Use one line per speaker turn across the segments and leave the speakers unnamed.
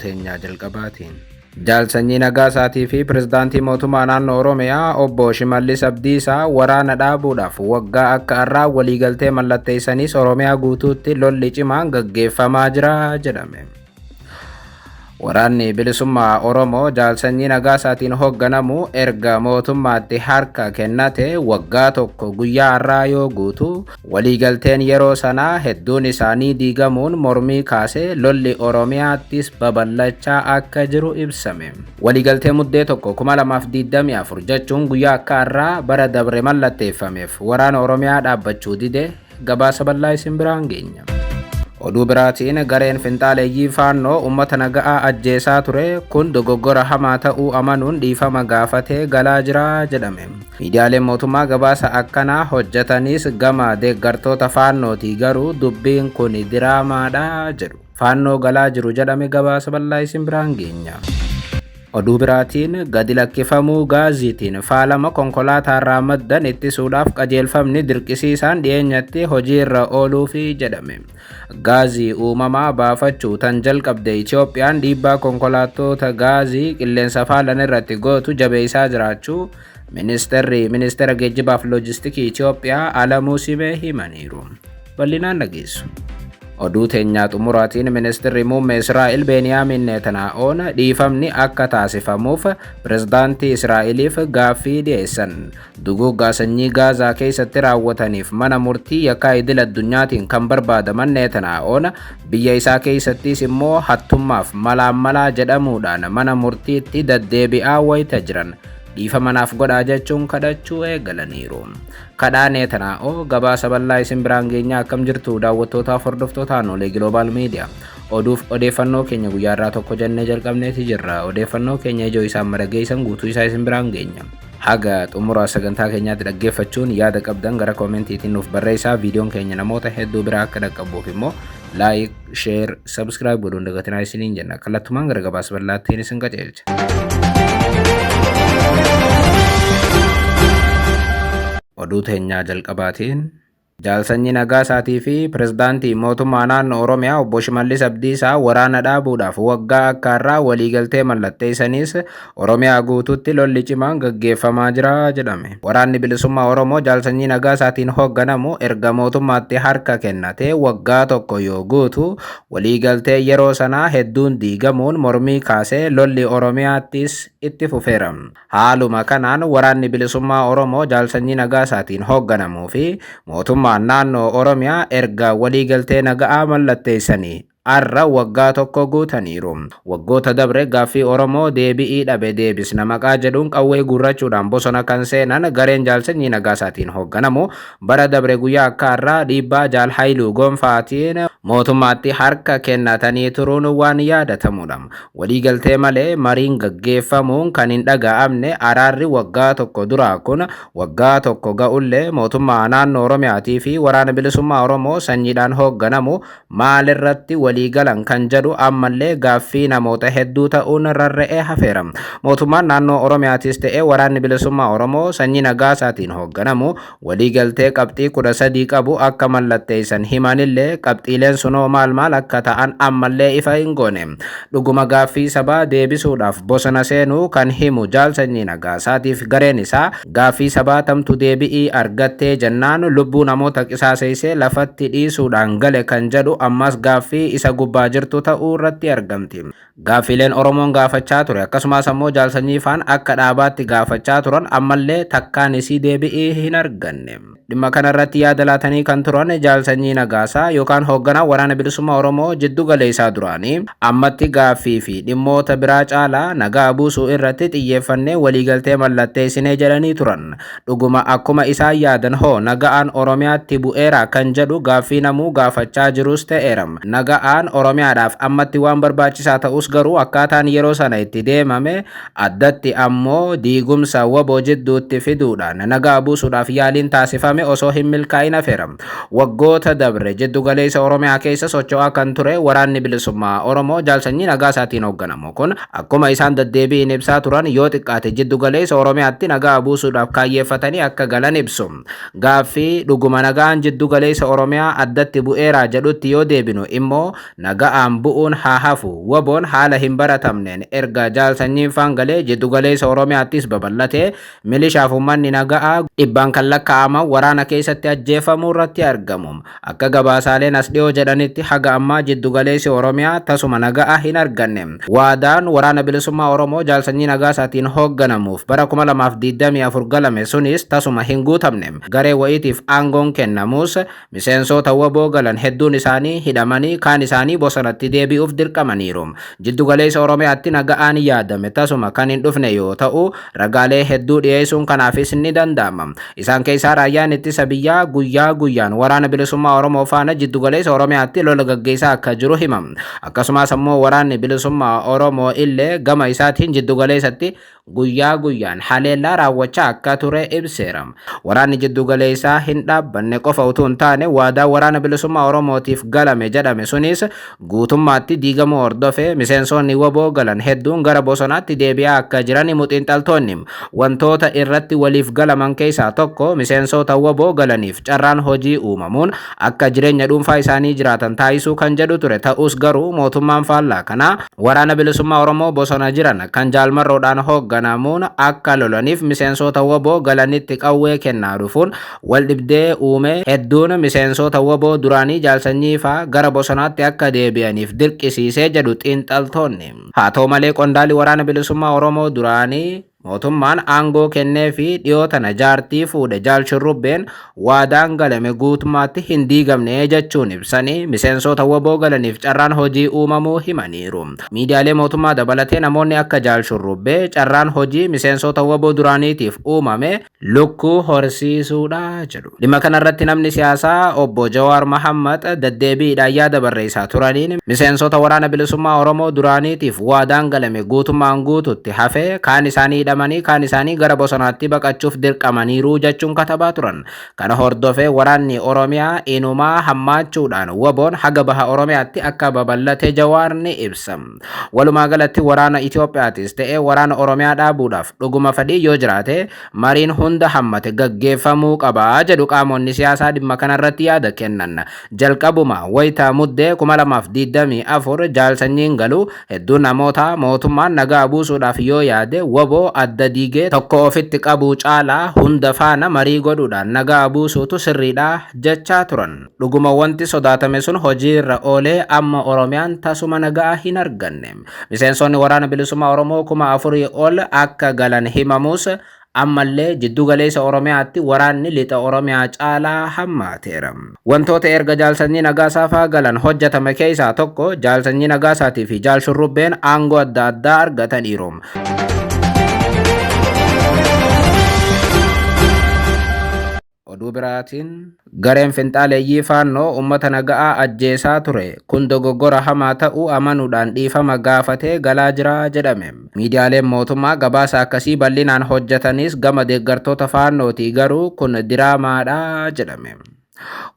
teenyaa jalqabaatiin. Jaal Sanyii Nagaasaatii fi Pirezidaantii Mootummaa Naannoo Oromiyaa Obbo Shimallis Abdiisaa waraana dhaabuudhaaf waggaa akka har'aa waliigaltee mallatteessanis Oromiyaa guutuutti lolli cimaan gaggeeffamaa jira jedhame. Waraanni Bilisummaa Oromoo Jaal Sanyii Nagaasaatiin hoogganamu erga mootummaatti harka kennate waggaa tokko guyyaa har'aa yoo guutu, waliigalteen yeroo sanaa hedduun isaanii diigamuun mormii kaasee lolli Oromiyaattis babal'achaa akka jiru ibsame. Waliigaltee Muddee 1, 2024 jechuun guyyaa akka har'aa bara dabre mallatteeffameef waraana Oromiyaa dhaabbachuu dide gabaasa bal'aa isin biraan geenya. Oduu biraatiin gareen finxaaleeyyii Faannoo uummata naga'aa ajjeesaa ture kun dogoggora hamaa ta'uu amanuun dhiifama gaafatee galaa jira jedhame. Miidiyaaleen mootummaa gabaasa akkanaa hojjetanis gama deeggartoota Faannootii garuu dubbiin kun diraamaadha jedhu. Faannoo galaa jiru jedhame gabaasa bal'aa isin biraan geenya. Oduu biraatiin gadi lakkifamuu gaaziitiin faalama konkolaataarraa maddan ittisuudhaaf qajeelfamni dirqisiisaan dhiyeenyatti hojiirra ooluufi jedhame. Gaazii uumamaa baafachuu tan jalqabde Itoophiyaan dhiibbaa konkolaattoota gaazii qilleensa faalan irratti gootu jabeessaa jiraachuu Ministeerri Ministeera Geejjibaaf Loojistikii Itoophiyaa Alamuu Simee himaniiru. Bal'inaan dhageessu. Oduu teenyaa xumuraatiin Ministirri Muummee Israa'el Beeniyaamin Neetanaa'oon dhiifamni akka taasifamuuf pirezidaantii Israa'eliif gaaffii dhiyeessan. Duguuggaa sanyii Gaazaa keessatti raawwataniif mana murtii yakkaa idil addunyaatiin kan barbaadaman Neetanaa'oon biyya isaa keessattis immoo hattummaaf malaammalaa jedhamuudhaan mana murtiitti daddeebi'aa wayita jiran dhiifama naaf godhaa jechuun kadhachuu eegalaniiru. Kadhaa Neetanaa'oo gabaasa bal'aa isin biraan geenyaa. Akkam jirtu daawwattootaaf hordoftoota Aanolee Global Media. Oduuf odeeffannoo keenya guyyaa irraa tokko jennee jalqabneeti jirra. Odeeffannoo keenya ijoo isaan madageessan guutuu isaa isin biraan geenya. Haga xumura sagantaa keenyaatti dhaggeeffachuun yaada qabdan gara koomentiitiin nuuf barreessaa. Viidiyoon keenya namoota hedduu bira akka dhaqqabuuf immoo like, share, subscribe godhuun dagatinaa isiniin jenna. Kallattumaan gara gabaasa bal'aattiin isin qajeelcha. Oduu teenyaa jalqabaatiin Jaal Sanyii Nagaasaatii fi Pirezidaantii Mootummaa Naannoo Oromiyaa Obbo Shimallis Abdiisaa waraana dhaabuudhaaf waggaa akka har'aa waliigaltee mallatteessanis Oromiyaa guutuutti lolli cimaan gaggeeffamaa jira jedhame. Waraanni Bilisummaa Oromoo Jaal Sanyii Nagaasaatiin hoogganamu erga mootummaatti harka kennatee waggaa tokko yoo guutu, waliigaltee yeroo sanaa hedduun diigamuun mormii kaasee lolli Oromiyaattis itti fufeera. Haaluma kanaan Waraanni Bilisummaa Oromoo Jaal Sanyii Nagaasaatiin hoogganamuu fi mootummaan naannoo Oromiyaa erga waliigaltee naga'aa mallatteessanii arra waggaa tokko guutaniiru. Waggoota dabre gaaffii Oromoo deebi'ii dhabe deebisna maqaa jedhuun qawwee guurrachuudhaan bosona kan seenan gareen Jaal Sanyii Nagaasaatiin hoogganamu bara dabre guyyaa akka har'aa dhiibbaa Jaal Hayiluu Gonfaatiin mootummaatti harka kennatanii turuun waan yaadatamudha. Waliigaltee malee mariin gaggeeffamuun kan hin dhaga'amne araarri waggaa tokko duraa kun waggaa tokko ga'ullee mootummaa naannoo Oromiyaatii fi Waraana Bilisummaa Oromoo sanyiidhaan hoogganamu maalirratti waliigalan kan jedhu ammallee gaaffii namoota hedduu ta'uun rarra'ee hafeera. Mootummaan naannoo Oromiyaatis ta'e Waraanni Bilisummaa Oromoo Sanyii Nagaasaatiin hoogganamu waliigaltee qabxii 13 qabu akka mallatteessan himanillee qabxiileen sunoo maal maal akka ta'an ammallee ifa hin goone. Dhuguma gaaffii sabaa deebisuudhaaf bosona seenuu kan himu Jaal Sanyii Nagaasaatiif gareen isaa gaaffii sabaa tamtu deebi'ii argattee jennaan lubbuu namoota qisaaseessee lafatti dhiisuudhaan gale kan jedhu ammas gaaffii isa gubbaa jirtu ta'uu irratti argamti. Gaaffiileen Oromoon gaafachaa ture akkasumas ammoo Jaal Sanyii faan akka dhaabaatti gaafachaa turan ammallee takkaan isii deebi'ii hin arganne. Dhimma kana irratti yaada laatanii kan turan Jaal Sanyii Nagaasaa yookaan hoogganaa Waraana Bilisummaa Oromoo jiddu galeessaa duraanii, ammatti gaaffii fi dhimmoota biraa caalaa nagaa buusuu irratti xiyyeeffannee waliigaltee mallatteessine jedhanii turan. Dhuguma akkuma isaan yaadan hoo naga'aan Oromiyaatti bu'eeraa kan jedhu gaaffii namuu gaafachaa jirus ta'eera. Naga'aan Oromiyaadhaaf ammatti waan barbaachisaa ta'us garuu akkaataan yeroo sana itti deemame addatti ammoo diigumsa wbo jidduutti fiduudhaan nagaa buusuudhaaf yaaliin taasifame osoo hin milkaa'in hafeera. Waggoota dabre jiddu galeessa Oromiyaa keessa socho'aa kan ture Waraanni Bilisummaa Oromoo Jaal Sanyii Nagaasaatiin hoogganamu kun akkuma isaan daddeebiin ibsaa turan yoo xiqqaate jiddu galeessa Oromiyaatti nagaa buusuudhaaf kaayyeeffatanii akka galan ibsu. Gaaffii dhuguma nagaan jiddu galeessa Oromiyaa addatti bu'eeraa jedhutti yoo deebinu immoo naga'aan bu'uun haa hafu. WBOn haala hin baratamneen erga Jaal Sanyiin faan galee jiddugaleessa Oromiyaattis babal'ate milishaaf uummanni naga'aa dhibbaan kan lakkaa'aman waraana keessatti ajjeefamuu irratti argamu. Akka gabaasaaleen as dhiyoo jedhanitti haga ammaa jiddugaleessi Oromiyaa tasuma naga'a hin arganne. Waadaan Waraana Bilisummaa Oromoo Jaal Sanyii Nagaasaatiin hoogganamuuf bara 2024 galame sunis tasuma hin guutamne. Garee wayiitiif aangoon kennamus miseensoota wbo galan hedduun isaanii hidhamanii kaan isaanii bosonatti deebi'uuf dirqamaniiru. Jiddugaleessa Oromiyaatti naga'aan yaadame tasuma kan hin dhufne yoo ta'u, ragaalee hedduu dhiyeessuun kanaafis ni danda'ama. Isaan keessaa Raayyaan Ittisa Biyyaa guyyaa guyyaan Waraana Bilisummaa Oromoo faana jiddugaleessa Oromiyaatti lola gaggeessaa akka jiru hima. Akkasumas ammoo Waraanni Bilisummaa Oromoo illee gama isaatiin jiddugaleessatti guyyaa guyyaan haleellaa raawwachaa akka ture ibseera. Waraanni jiddugaleessaa hin dhaabbanne qofa utuu hin taane waadaa Waraana Bilisummaa Oromootiif galame jedhame sunis guutummaatti diigamuu hordofee miseensoonni wbo galan hedduun gara bosonaatti deebi'aa akka jiran himu xiinxaltoonni. Wantoota irratti waliif galaman keessaa tokko miseensoota wbo galaniif carraan hojii uumamuun akka jireenya dhuunfaa isaanii jiraatan taasisuu kan jedhu ture. Ta'us garuu mootummaan faallaa kanaa Waraana Bilisummaa Oromoo bosona jiran kan Jaal Marroodhaan hoogganamuun akka lolaniif miseensoota wbo galanitti qawwee kennaa dhufuun wal dhibdee uumee hedduun miseensoota wbo duraanii Jaal Sanyii faa gara bosonaatti akka deebi'aniif dirqisiisee jedhu xiinxaltoonni. Haa ta'u malee qondaali Waraana Bilisummaa Oromoo duraanii mootummaan aangoo kenneefii dhiyoo tana jaartii fuudhe Jaal Shurrubbeen waadaan galame guutummaatti hin diigamne jechuun ibsanii miseensoota wbo galaniif carraan hojii uumamuu himaniiru. Miidiyaalee mootummaa dabalatee namoonni akka Jaal Shurrubbee carraan hojii miseensoota wbo duraaniitiif uumame lukkuu horsiisuudha jedhu. Dhimma kanarratti namni siyaasaa Obbo Jawaar Mahaammad daddeebiidhaan yaada barreessaa turaniin miseensota Waraana Bilisummaa Oromoo duraaniitiif waadaan galame guutummaan guututti hafee kaan isaanii hidhamanii kaan isaanii gara bosonaatti baqachuuf dirqamaniiru jechuun katabaa turan. Kana hordofee waraanni Oromiyaa inumaa hammaachuudhaan WBOn haga baha Oromiyaatti akka babal'ate Jawaar ni ibsa. Walumaa galatti waraana Itoophiyaatis ta'e waraana Oromiyaa dhaabuudhaaf dhuguma fedhii yoo jiraate mariin hunda hammate gaggeeffamuu qaba jedhu qaamonni siyaasaa dhimma kanarratti yaada kennan. Jalqabuma wayita Muddee 2024 Jaal Sanyiin galu hedduun namootaa mootummaan nagaa buusuudhaaf yoo yaade wbo adda diigee tokko ofitti qabuu caalaa hunda faana marii godhuudhaan nagaa buusuutu sirriidha jechaa turan. Dhuguma wanti sodaatame sun hojiirra oolee amma Oromiyaan tasuma nagaa hin arganne. Miseensonni Waraana Bilisummaa Oromoo 4,000 ol akka galan himamus ammallee jiddu galeessa Oromiyaatti waraanni lixa Oromiyaa caalaa hammaateera. Wantoota erga Jaal Sanyii Nagaasaa faa galan hojjetame keessaa tokko Jaal Sanyii Nagaasaatii fi Jaal Shurrubbeen aangoo adda addaa argataniiru. Oduu biraatiin gareen finxaaleeyyii Faannoo uummata naga'aa ajjeesaa ture kun dogoggora hamaa ta'uu amanuudhaan dhiifama gaafatee galaa jira jedhame. Miidiyaaleen mootummaa gabaasa akkasii bal'inaan hojjetanis gama deeggartoota Faannootii garuu kun diraamaadha jedhame.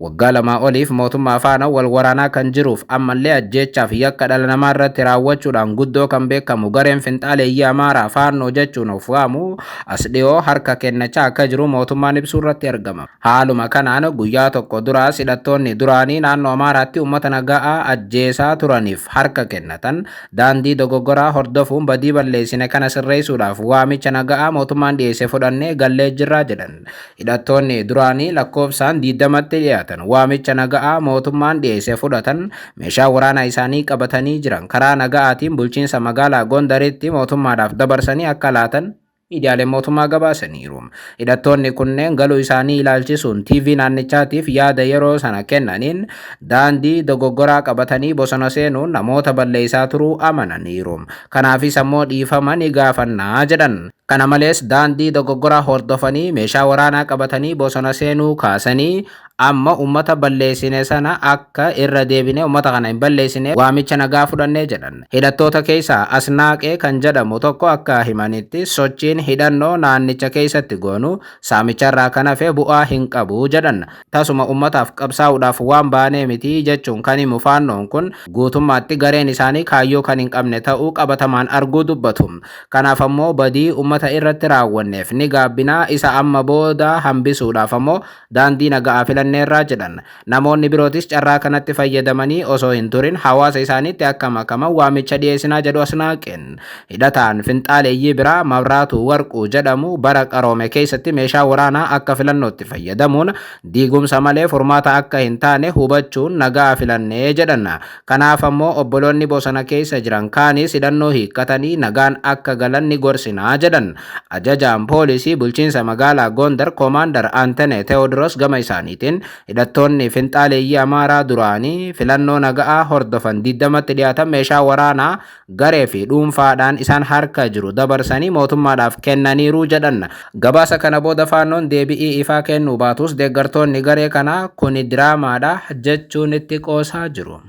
Waggaa lamaa oliif mootummaa faana wal waraanaa kan jiruuf ammallee ajjeechaaf yakka dhala namaa irratti raawwachuudhaan guddoo kan beekamu gareen finxaaleeyyii Amaaraa Faannoo jechuun of waamu as dhiyoo harka kennachaa akka jiru mootummaan ibsuu irratti argama. Haaluma kanaan guyyaa tokko duraas hidhattoonni duraanii naannoo Amaaraatti uummata naga'aa ajjeesaa turaniif harka kennatan daandii dogoggoraa hordofuun badii balleessine kana sirreessuudhaaf waamicha naga'aa mootummaan dhiyeesse fudhannee gallee jirra jedhan. Hidhattoonni duraanii lakkoofsaan 20tti dhiyaatan waamicha naga'aa mootummaan dhiyeesse fudhatan meeshaa waraanaa isaanii qabatanii jiran karaa naga'aatiin bulchiinsa magaalaa Gondaritti mootummaadhaaf dabarsanii akka laatan miidiyaaleen mootummaa gabaasaniiru. Hidhattoonni kunneen galuu isaanii ilaalchisuun TV naannichaatiif yaada yeroo sana kennaniin daandii dogoggoraa qabatanii bosona seenuun namoota balleessaa turuu amananiiru. Kanaafis ammoo dhiifama ni gaafanna jedhan. Kana malees daandii dogoggoraa hordofanii meeshaa waraanaa qabatanii bosona seenuu kaasanii amma ummata balleessine sana akka irra deebinee ummata kana hin balleessine waamicha nagaa fudhannee jedhan. Hidhattoota keessaa Asnaaqee kan jedhamu tokko akka himanitti sochiin hidhannoo naannicha keessatti goonu saamicharraa kan hafe bu'aa hin qabu jedhan. Tasuma ummataaf qabsaa'uudhaaf waan baanee miti jechuun kan himu Faannoon kun guutummaatti gareen isaanii kaayyoo kan hin qabne ta'uu qabatamaan arguu dubbatu. Kanaaf ammoo badii ummata irratti raawwanneef ni gaabbina, isa amma booda hambisuudhaaf ammoo daandii naga'aa filannee arganneerraa jedhan. Namoonni birootis carraa kanatti fayyadamanii osoo hin turin hawaasa isaaniitti akka makaman waamicha dhiyeessinaa jedhu Asnaaqeen. Hidhataan finxaaleeyyii biraa Mabraatu Warquu jedhamu bara qaroome keessatti meeshaa waraanaa akka filannootti fayyadamuun diigumsa malee furmaata akka hin taane hubachuun nagaa filannee jedhan. Kanaaf ammoo obboloonni bosona keessa jiran kaanis hidhannoo hiikkatanii nagaan akka galan ni gorsinaa jedhan. Ajajaan poolisii bulchiinsa magaalaa Gondar Koomaandar Antene Teewodiroos gama isaaniitiin hidhattoonni finxaaleeyyii Amaaraa duraanii filannoo naga'aa hordofan 20tti dhiyaatan meeshaa waraanaa garee fi dhuunfaadhaan isaan harka jiru dabarsanii mootummaadhaaf kennaniiru jedhan. Gabaasa kana booda Faannoon deebi'ii ifaa kennuu baatus deeggartoonni garee kanaa kuni diraamaadha jechuun itti qoosaa jiru.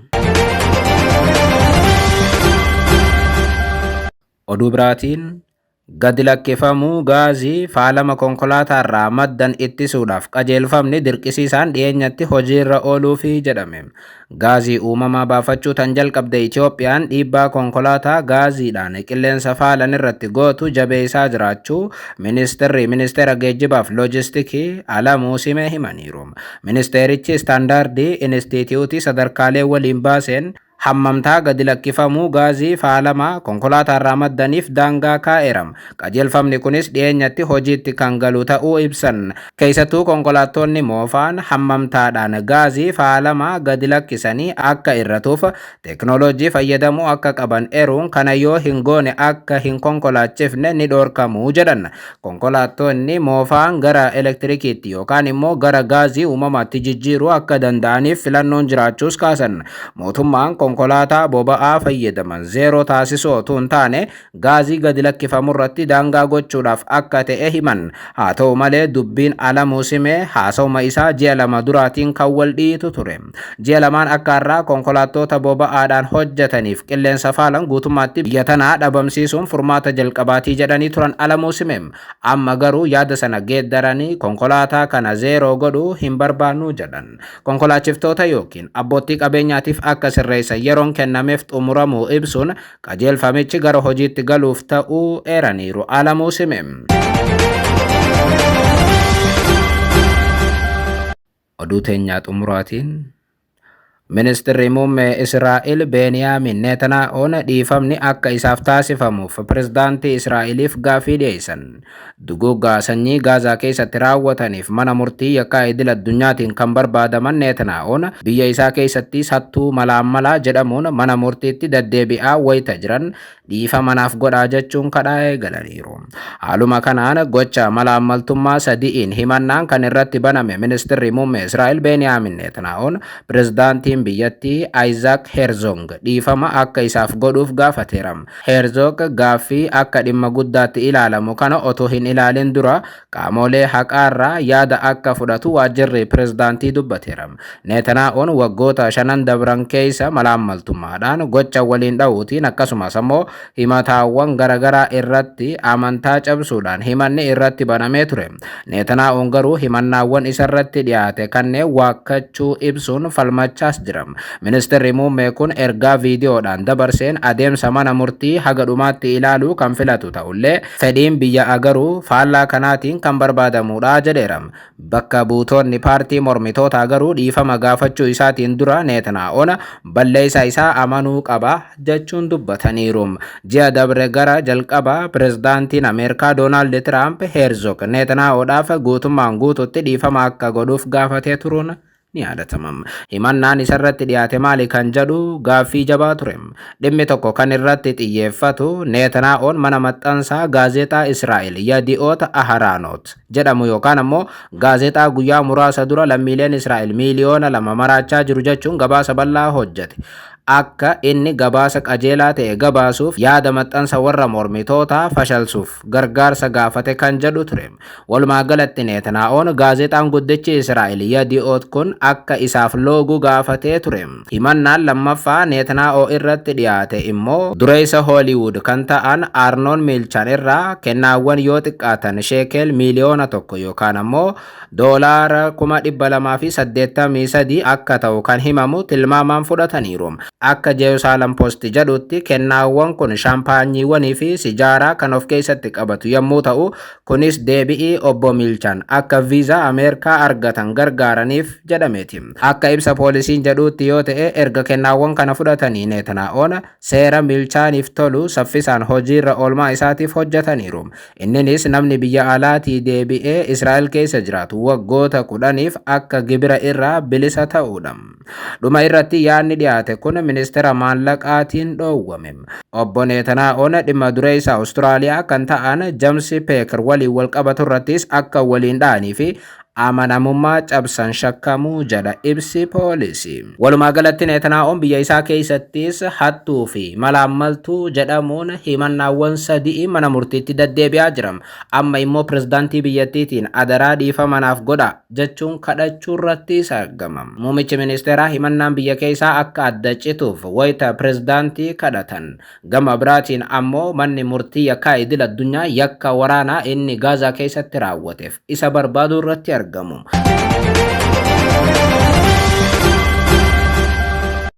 Oduu biraatiin gadi lakkifamuu gaazii faalama konkolaataarraa maddan ittisuudhaaf qajeelfamni dirqisiisaan dhiyeenyatti hojiirra ooluufi jedhame. Gaazii uumamaa baafachuu tan jalqabde Itoophiyaan dhiibbaa konkolaataa gaaziidhaan qilleensa faalan irratti gootu jabeessaa jiraachuu ministeerri ministeera geejjibaaf loojistikii Alamuu Simee himaniiru. Ministeerichi istaandaardii inistiitiyuutii sadarkaalee waliin baaseen hammamtaa gadi lakkifamuu gaazii faalamaa konkolaataarraa maddaniif daangaa kaa'eera. Qajeelfamni kunis dhiyeenyatti hojiitti kan galu ta'uu ibsan. Keessattuu konkolaattonni moofaan hammamtaadhaan gaazii faalamaa gadi lakkisanii akka irratuuf teeknooloojii fayyadamuu akka qaban eeruun kana yoo hin goone akka hin konkolaachifne ni dhorkamu jedhan. Konkolaattonni moofaan gara elektirikiitti yookaan immoo gara gaazii uumamaatti jijjiiruu akka danda'aniif filannoon jiraachuus kaasan. Mootummaan konkolaataa boba'aa fayyadaman zeeroo taasisuu otoo hin taane gaazii gadi lakkifamu irratti daangaa gochuudhaaf akka ta'e himan. Haa ta'u malee dubbiin Alamuu Simee haasawuma isaa ji'a 2 duraatiin kan wal dhiitu ture. Ji'a lamaan akka har'aa konkolaattoota boba'aadhaan hojjetaniif qilleensa faalan guutummaatti biyya tanaa dhabamsiisuun furmaata jalqabaatii jedhanii turan Alamuu Simee. Amma garuu yaada sana geeddaranii konkolaataa kana zeeroo godhuu hin barbaannu jedhan. Konkolaachiftoota yookiin abbootii qabeenyaatiif akka sirreessan yeroon kennameef xumuramuu ibsuun qajeelfamichi gara hojiitti galuuf ta'uu eeraniiru. Alamuu Simee. Oduu teenyaa xumuraatiin Ministirri Muummee Israa'el Beeniyaamin Neetanaa'oon dhiifamni akka isaaf taasifamuuf pirezidaantii Israa'eliif gaaffii dhiyeessan. Duguuggaa sanyii Gaazaa keessatti raawwataniif mana murtii yakkaa idil addunyaatiin kan barbaadaman Neetanaa'oon biyya isaa keessatti sattuu malaammalaa jedhamuun mana murtiitti deddeebi'aa wayita jiran dhiifama naaf godhaa jechuun kadhaa eegalaniiru. Haaluma kanaan gocha malaammaltummaa sadi'iin himannaan kan irratti baname ministirri muummee Israa'el Beeniyaamin Neetanaa'oon pirezidaantiin biyyattii Isaac Herzog dhiifama akka isaaf godhuuf gaafateera. Herzog gaaffii akka dhimma guddaatti ilaalamu kana otoo hin ilaalin dura qaamolee haqaarraa yaada akka fudhatu waajjirri pirezidaantii dubbateera. Neetanaa'oon waggoota shanan dabran keessa malaammaltummaadhaan gocha waliin dha'uutiin akkasumas ammoo himataawwan garaagaraa irratti amantaa cabsuudhaan himanni irratti banamee ture. Neetanaa'oon garuu himannaawwan isarratti dhiyaate kanneen waakkachuu ibsuun falmachaas jira. Ministeerri muummee kun ergaa viidiyoodhaan dabarseen adeemsa mana murtii haga dhumaatti ilaaluu kan filatu ta'ullee fedhiin biyya agaruu faallaa kanaatiin kan barbaadamudha jedheera. Bakka buutonni paartii mormitootaa garuu dhiifama gaafachuu isaatiin dura Neetanaa'oon balleessaa isaa amanuu qaba jechuun dubbataniiru. Ji'a dabre gara jalqaba pirezidaantiin Ameerikaa Doonaald Tiraamp Herzog Neetanaa'oodhaaf guutummaan guututti dhiifama akka godhuuf gaafatee turuun ni yaadatama. Himannaan isarratti dhiyaate maali kan jedhu gaaffii jabaa ture. Dhimmi tokko kan irratti xiyyeeffatu Neetanaa'oon mana maxxansaa gaazexaa Israa'el Yadi'oota Aharaanoot jedhamu yookaan ammoo gaazexaa guyyaa muraasa dura lammiileen Israa'el miiliyoona 2 maraachaa jiru jechuun gabaasa bal'aa hojjete. Akka inni gabaasa qajeelaa ta'e gabaasuuf yaada maxxansa warra mormitootaa fashalsuuf gargaarsa gaafate kan jedhu ture. Walumaa galatti Neetanaa'oon gaazexaan guddichi Israa'el Yadi'oot kun akka isaaf loogu gaafatee ture. Himannaan lammaffaa Neetanaa'oo irratti dhiyaate immoo dureessa Hooliwud kan ta'an Arnoon Miilchaan irraa kennaawwan yoo xiqqaatan sheekel miiliyoona 1 yookaan ammoo $283,000 akka ta'u kan himamu tilmaamaan fudhataniiru. Akka Jerusalem Post jedhutti kennaawwan kun shaampaanyiiwwanii fi sijaaraa kan of keessatti qabatu yommuu ta'u, kunis deebi'ii obbo Miilchaan akka viizaa Ameerikaa argatan gargaaraniif jedhameeti. Akka ibsa poolisiin jedhutti yoo ta'e, erga kennaawwan kana fudhatanii Neetanaa'oon seera Miilchaaniif tolu saffisaan hojiirra oolmaa isaatiif hojjetaniiru. Inninis namni biyya alaatii deebi'ee Israa'el keessa jiraatu waggoota 10f akka gibira irraa bilisa ta'uudha. Dhuma irratti yaadni dhiyaate kun ministeera maallaqaatiin dhoowwame. Obbo Neetanaa'oon dhimma dureessa Awustiraaliyaa kan ta'an James Peeker waliin wal qabatu irrattis akka waliin dha'anii fi amanamummaa cabsan shakkamuu jedha ibsi poolisii. Walumaa galatti Neetanaa'oon biyya isaa keessattis hattuu fi malaammaltuu jedhamuun himannaawwan sadii mana murtiitti deddeebi'aa jira. Amma immoo pirezidaantii biyyattiitiin adaraa dhiifama naaf godha jechuun kadhachuu irrattis argama. Muummichi ministeeraa himannaan biyya keessaa akka adda cituuf wayita pirezidaantii kadhatan. Gama biraatiin ammoo manni murtii yakkaa idil addunyaa yakka waraanaa inni Gaazaa keessatti raawwateef isa barbaaduu irratti argamu.